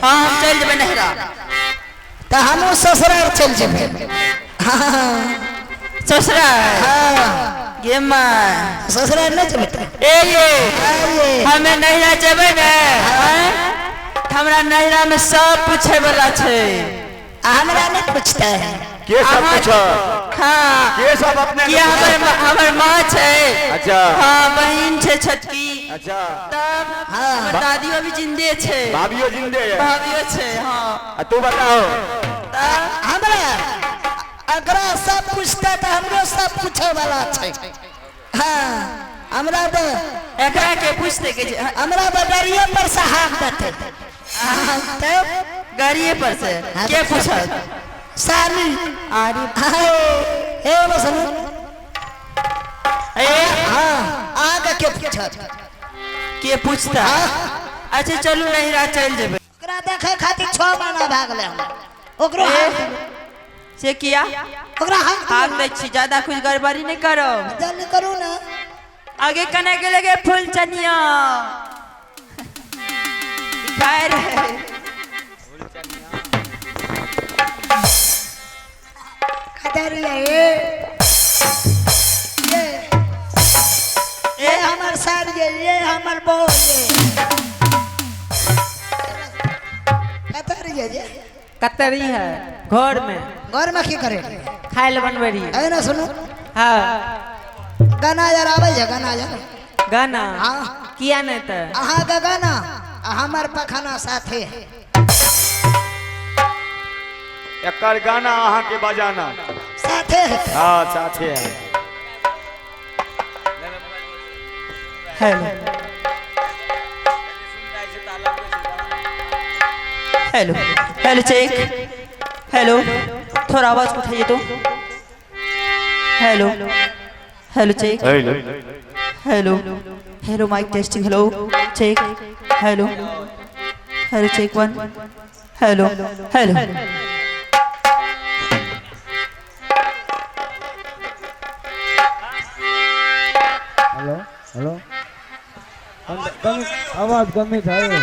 हाँ, हम चलि जेबै नैहरा। तऽ हमहूँ ससुरार चलि जेबै। हाँ। ससुरार? हाँ। गे माय। ससुरार नहि जेबै तऽ? ए ये। आइए। हमे नैहरा जेबै ने, आँय? तऽ हमरा नैहरा में सब पूछे वाला छै। आ हमरा नहि पूछतै? के सब अहाँ- पूछत? हाँ। के सब अपने किया, हमर माँ छै। अच्छा। हाँ, बहिन छै छोटकी। अच्छा। तब हाँ। हमर दादियो भी जिंदे छै। भाभियो जिंदे है? भाभियो छै, हाँ। आ तू बताओ। तब हमरा अकरा सब पूछतै तऽ हमरो सब पूछे वाला छै। हाँ, हमरा तऽ एकरा के पूछते के छै? हमरा तऽ गाड़िए पर से हाथ देतै। हाँ, तब गाड़िए पर से के पूछत? साली। आरे। हाँ, ए बसनु। ए। हाँ, आगे के पूछत? के पूछता? अच्छा, चलू, नैहरा चलि जेबै। ओकरा देखे खातिर 6 महीना भागले हम ओकरो। ए, हाथ देबै। से किया? ओकरा हाथ हाथ देबै। दै छी, ज्यादा कुछ गड़बड़ी नहि करब। जल्दी करू ने। आगे कने गेले गे फूल चनिया? खाय रहे। कतऽ रहियै? ए ये ये हमर सर, ये हमर बहू, ये कतऽ रहियै ये? कतऽ रही है? घर में। घर में की करे रहियै? खाय लए बनबै रहियै। है ना, सुनू। हाँ। गाना यार आबै छै? गाना यार? गाना? हाँ। किया नहि तऽ? अहाँके गाना आ हमर पखाना साथे है। एकर गाना, अहाँ के बजाना साथे है। हाँ, साथे है। Hello hello hello, check, hello, थोड़ा आवाज उठाइए तो। Hello hello, check. Hello hello, mic testing, hello, check, hello hello, check one, hello hello. Hello hello, કમી અવાજ કમી થાય.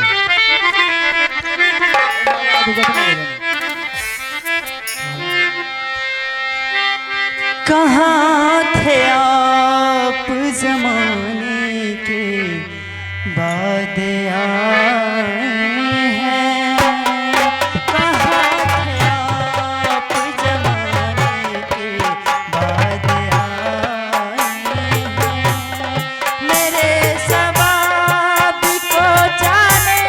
कहाँ थे आप जमाने के बाद आए हैं? कहाँ थे आप जमाने के बाद आए हैं? मेरे शबाब को जाने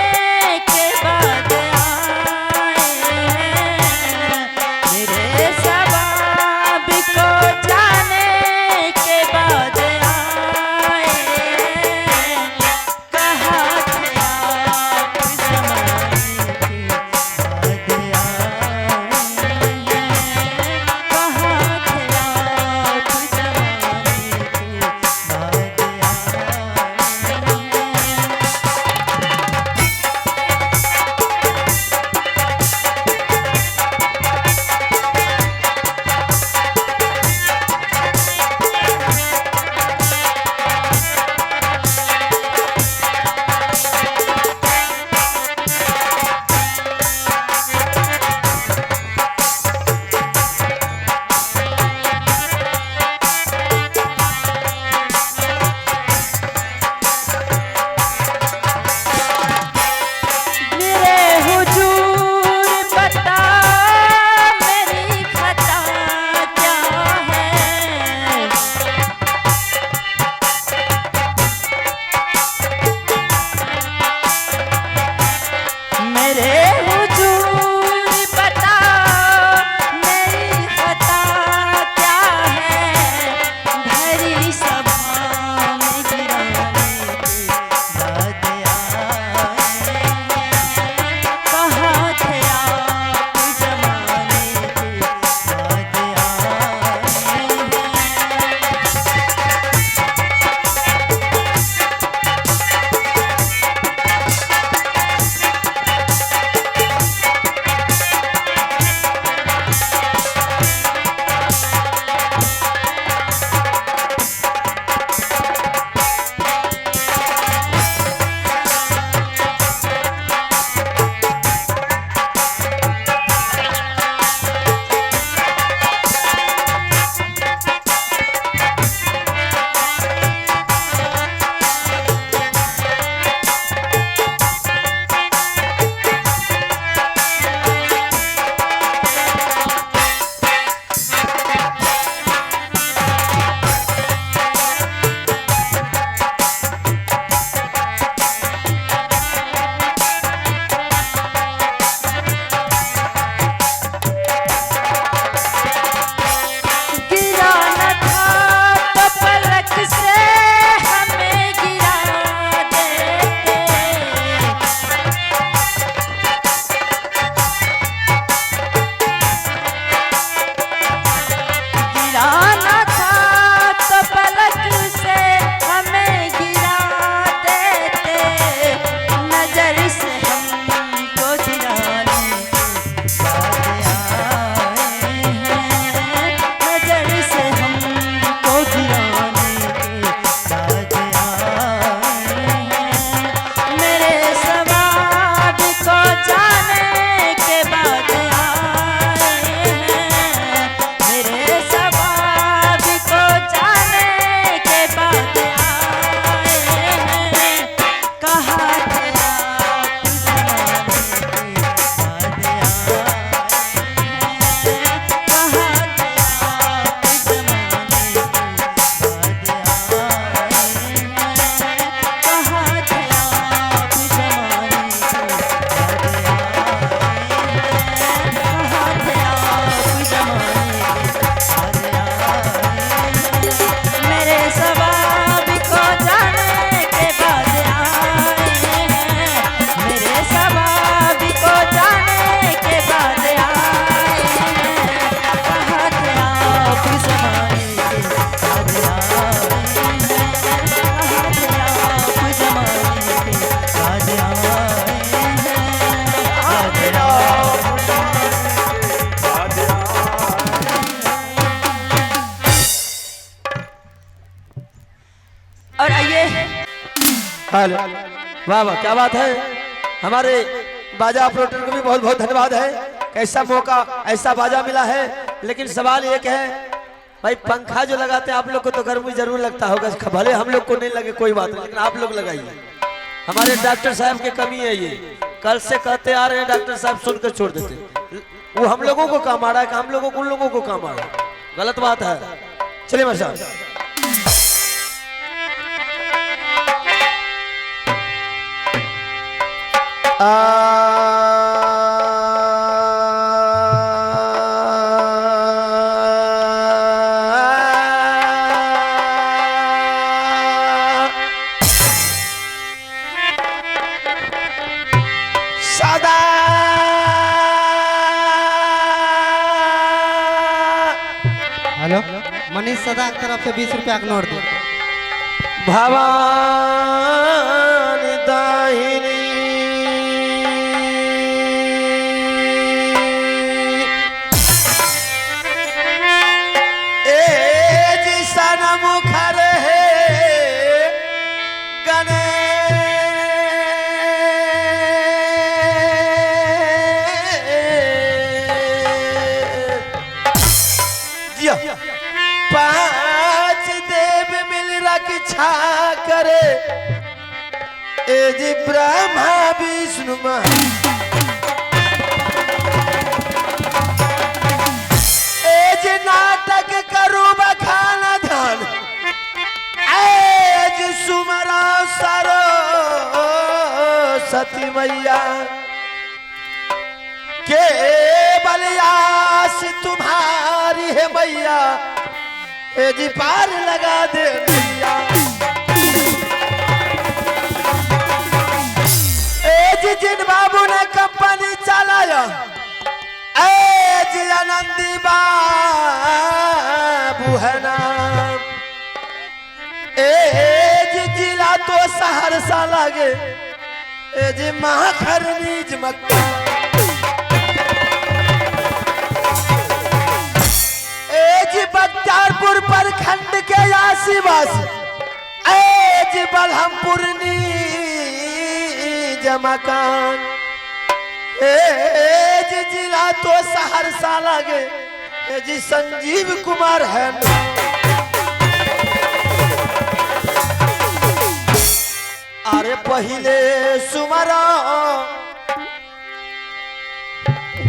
हेलो, वाह वाह, क्या बात है। हमारे बाजा ऑपरेटर को भी बहुत बहुत धन्यवाद है। कैसा मौका, ऐसा बाजा मिला है। लेकिन सवाल एक है भाई, पंखा जो लगाते हैं आप लोग को तो गर्मी जरूर लगता होगा, भले हम लोग को नहीं लगे कोई बात नहीं, लेकिन आप लोग लगाइए। हमारे डॉक्टर साहब की कमी है ये, कल से कहते आ रहे हैं डॉक्टर साहब सुनकर छोड़ देते। वो हम लोगों को काम आ रहा है कि हम लोगों को उन लोगों को काम आ रहा है, गलत बात है। चलिए भाई साहब। सदा हेलो, मनीष सदा के तरफ से 20 रुपया के नोट दे। भवानी दाहिनी ए जिसन मुखर है गणेश। जिया पांच देव मिल रक्षा करे ए जी ब्रह्मा विष्णु ए जी नाटक करू बखान ध्यान ए जी सुमरा सरो सती मैया के बलियास तुम्हारी है मैया ए जी पार लगा दे मैया। ए जी जिन बाबू ने कंपनी चलाया ए जी आनंदी बाबू है नाम। ए जी जिला तो सहरसा लगे ए जी महाखरनी मक्का। ए जी बख्तियारपुर प्रखंड के आशीवास ए जी बलहमपुर जमकान। ए जी जिला तो सहरसा लगे ए जी संजीव कुमार है। अरे पहले सुमरा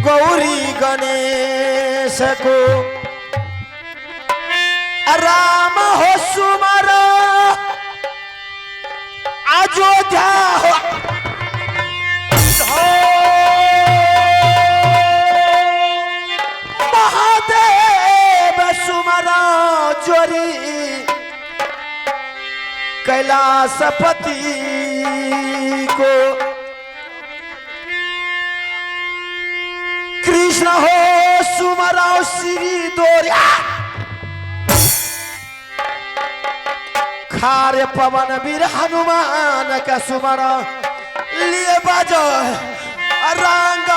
गौरी गणेश को राम हो सुमरा अयोध्या हो महादेव सुमरा जोरी कैलाशपति को कृष्ण हो सुमरा श्री दोरिया खारे पवन वीर हनुमान का सुमरा लिए बाजो रंग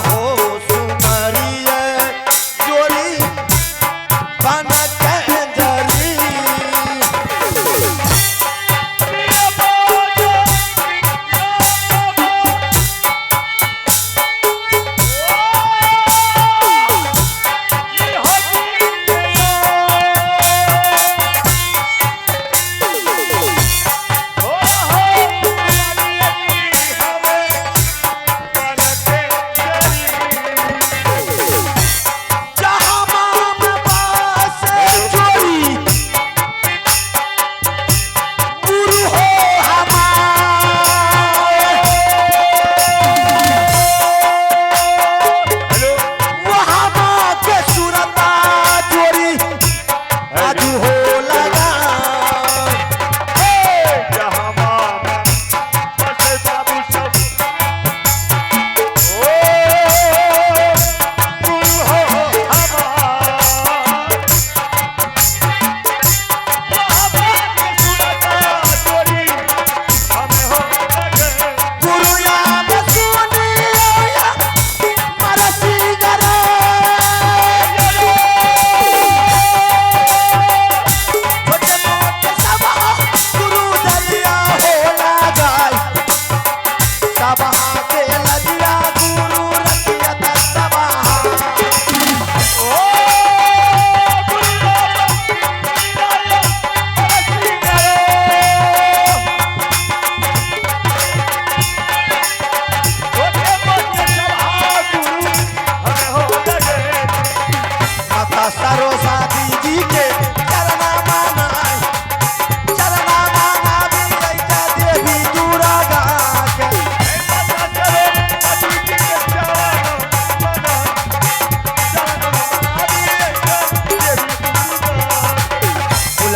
हो सुमरिए जोरी बन कंजरी। Oh!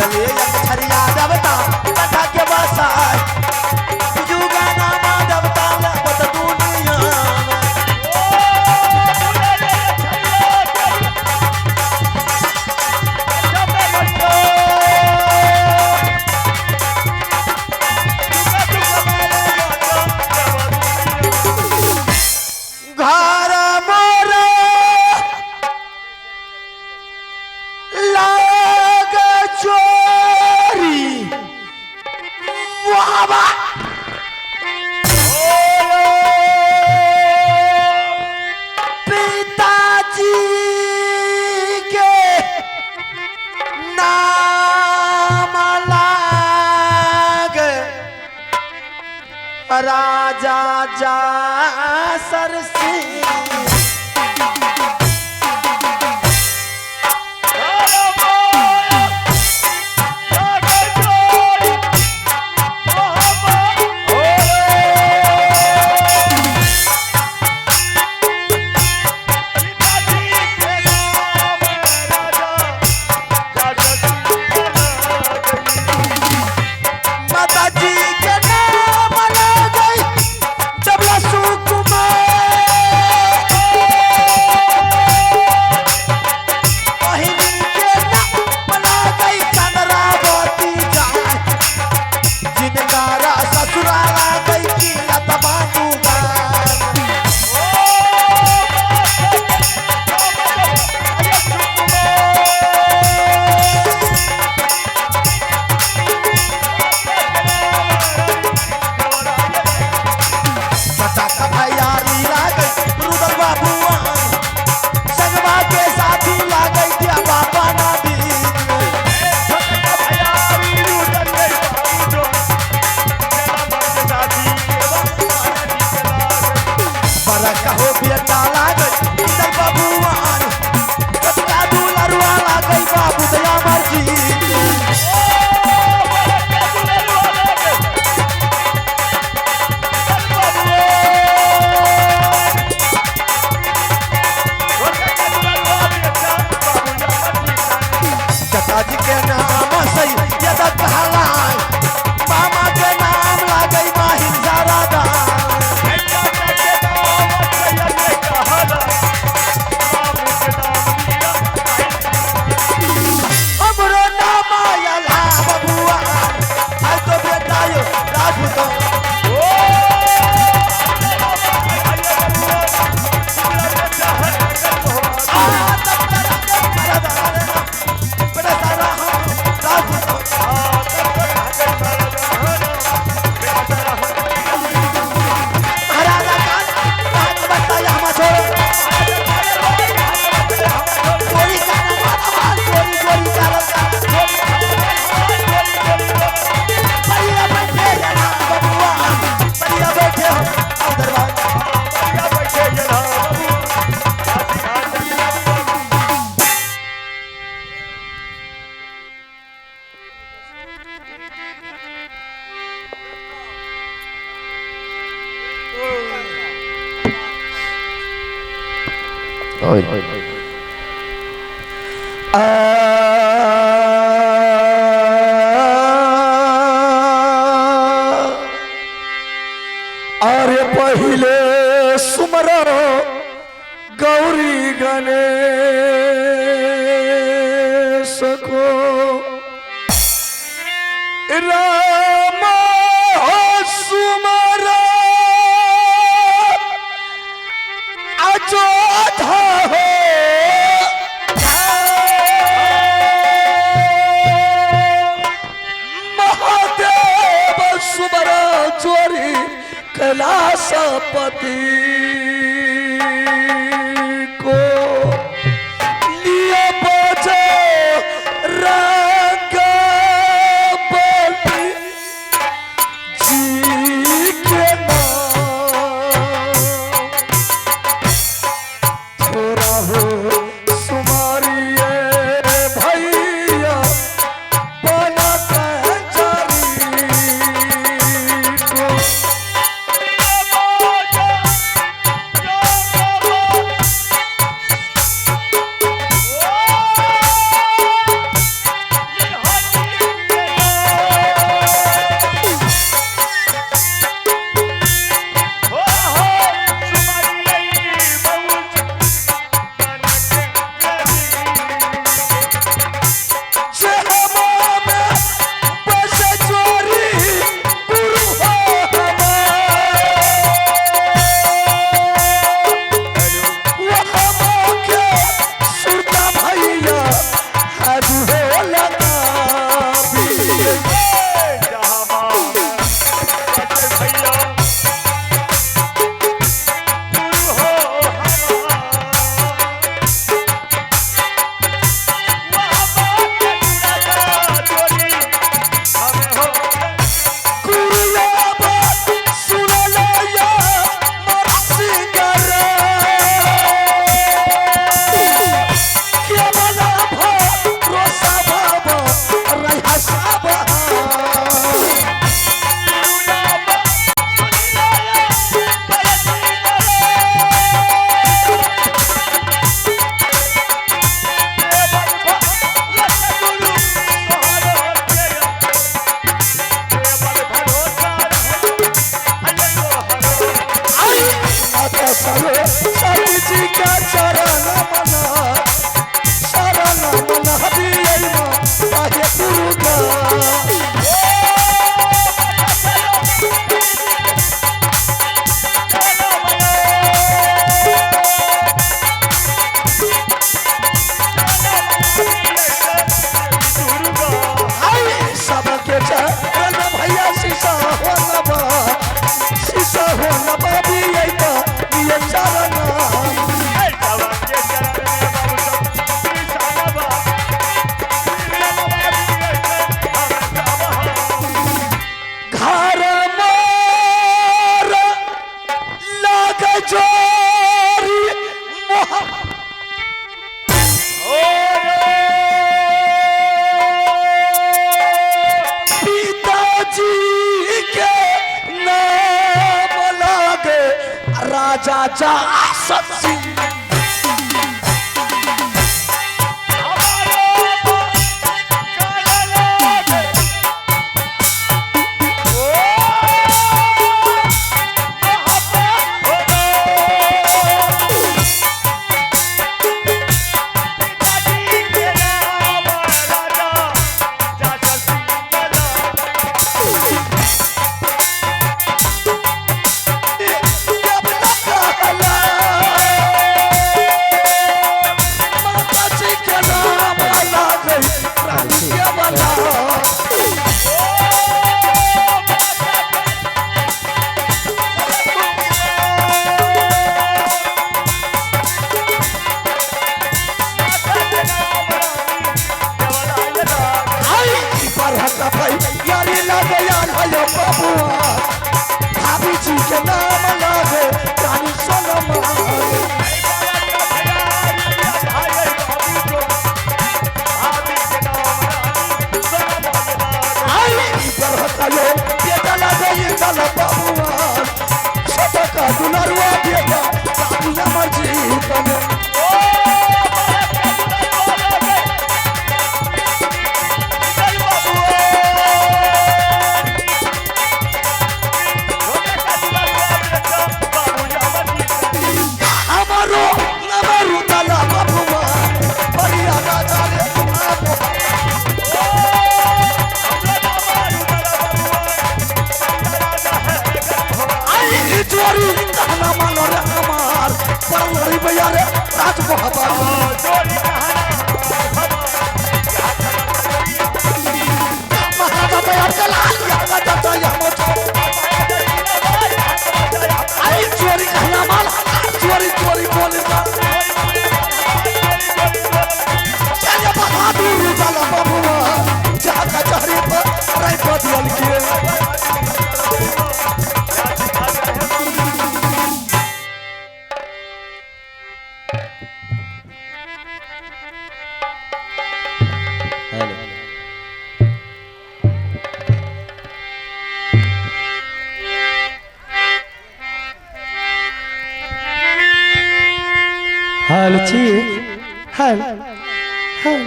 भूलले छरिया देवता कथा के बसाय जुगा नामा देवता लपत दुनिया में। घर मोर लाग चोरी बाबा पिताजी के नाम लाग राजा जा सरसी माता जी के नाम लग गई डबला सुकुमार बहिनी के नाम लग गई चंद्रावती जाय जिनकारा ससुराल आ गई की बानू गान। पटाखा भैयारी लागई रुदल बाबुआ संगवा के साथी लागई दिया बाबा नादी बरका हो बेटा लागई रुदल बाबुआ पटका दुलरुआ लागई बाबू दया मर्जी। चाचा जी के नाम सही यदा कहलाय मामा के नाम लागई माहिर जारादा। हमरो नाम आयल हा बबुआ आय तो बेटा यो राजपूत। आ तब बेटा सारा हम राजपूत। महाराजा का राज बताया हम छोड़ गोरी काना मामा गोरी गोरी काना बढ़िया बैठे जना बबुआ बढ़िया बैठे हो आओ दरबार। अरे पहिले सुमरो गौरी गणेश को राम सुमरो अजोध हो महादेव सुमर चोरी कैलाशपति को लिए बजो रंग बली जी के नाम। थोड़ा हो सुमारिए भैया बना कंचारी को। राजा जा सिंह। भाभी जी के नाम लागे रानी सोनमा। बेटा लागे बाबुआ छोटा का दुलारुआ बेटा बाबू मर्जी तने। चोरी चोरी बोल कचहरी पर राय के। हाल छी हाल हाल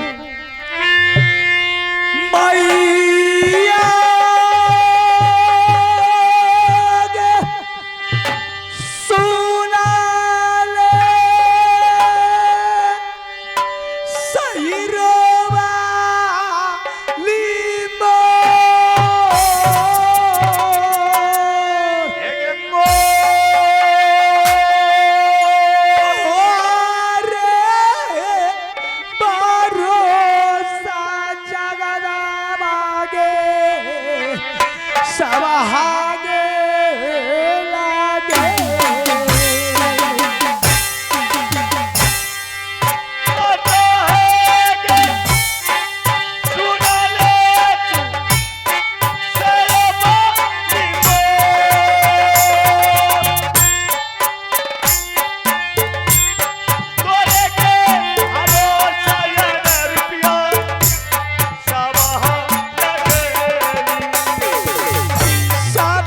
मैया गे सुना ले सही रोवा लीमो सब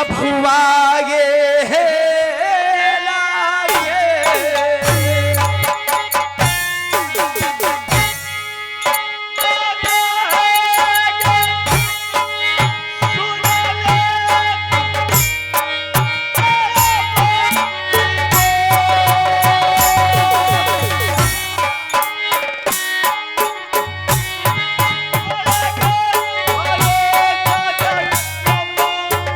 बबुआ।